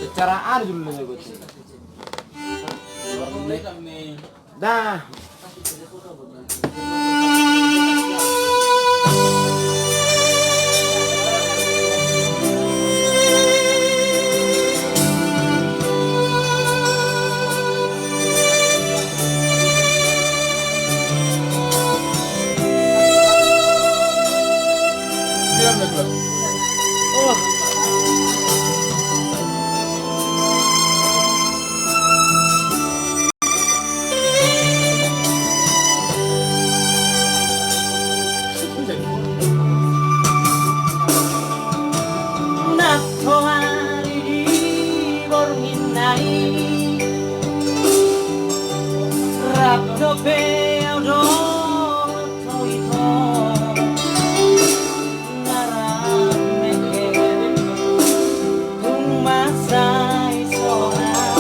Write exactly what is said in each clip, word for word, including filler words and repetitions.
Secara anu dulu nih, gue. Dah. Napoari di borngin nai, rap dope au dohot ho ito. Na rap mengke tung mansai sonang.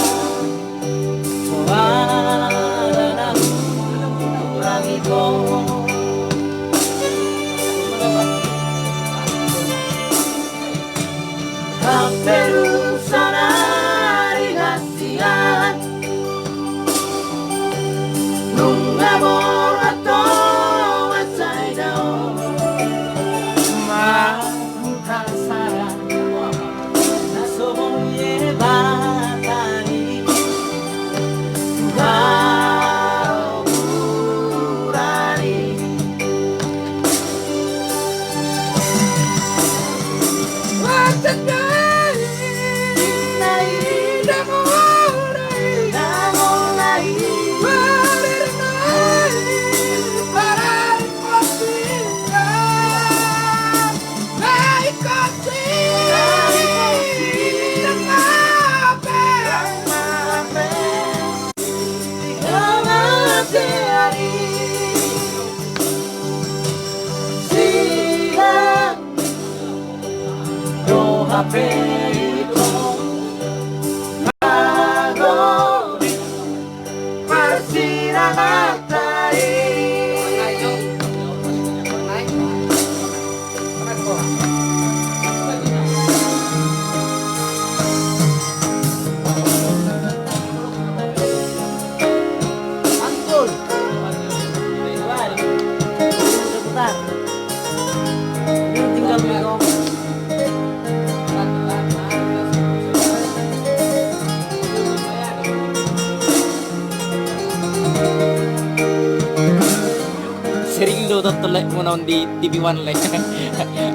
Sering do tonton live muna on di T V One, le.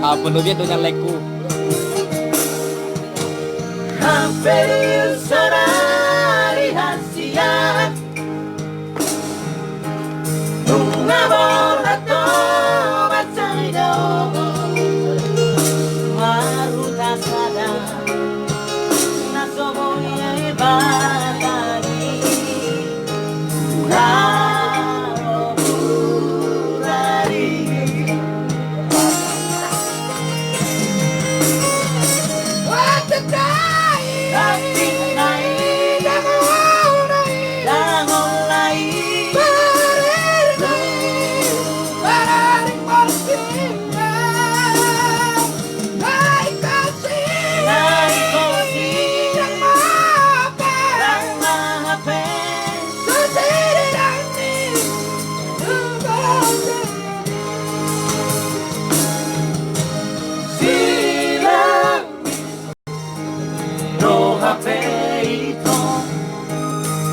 Apa no biar do nya live ku. Hampir sadari hasian. Nunga borhat do baca i do. Marhuta sada na so boi Debata i. Laho burari. Silang do hape ito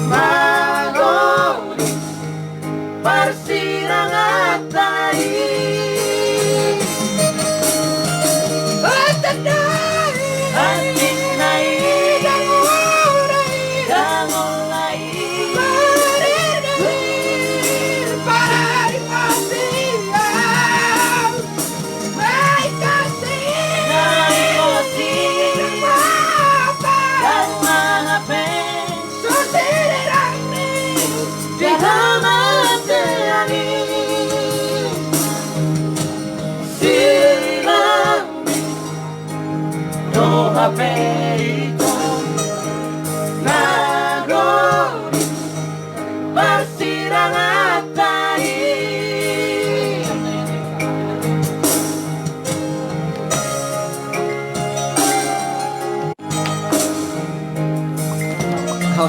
mangoli parsiranganta i. Antingna i dangol lai. Hape ito nanggo di parsiranganta i.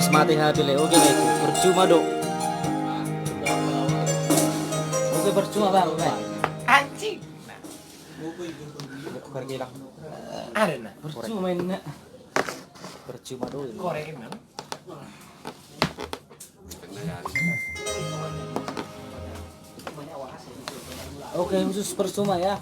Mate H P le, oke, baik. Percuma do. Oke, percuma, Bang. Anjing. Ada, nah. Percuma ini, nah. Percuma do ini. Korek ini, nah. Oke, khusus percuma ya.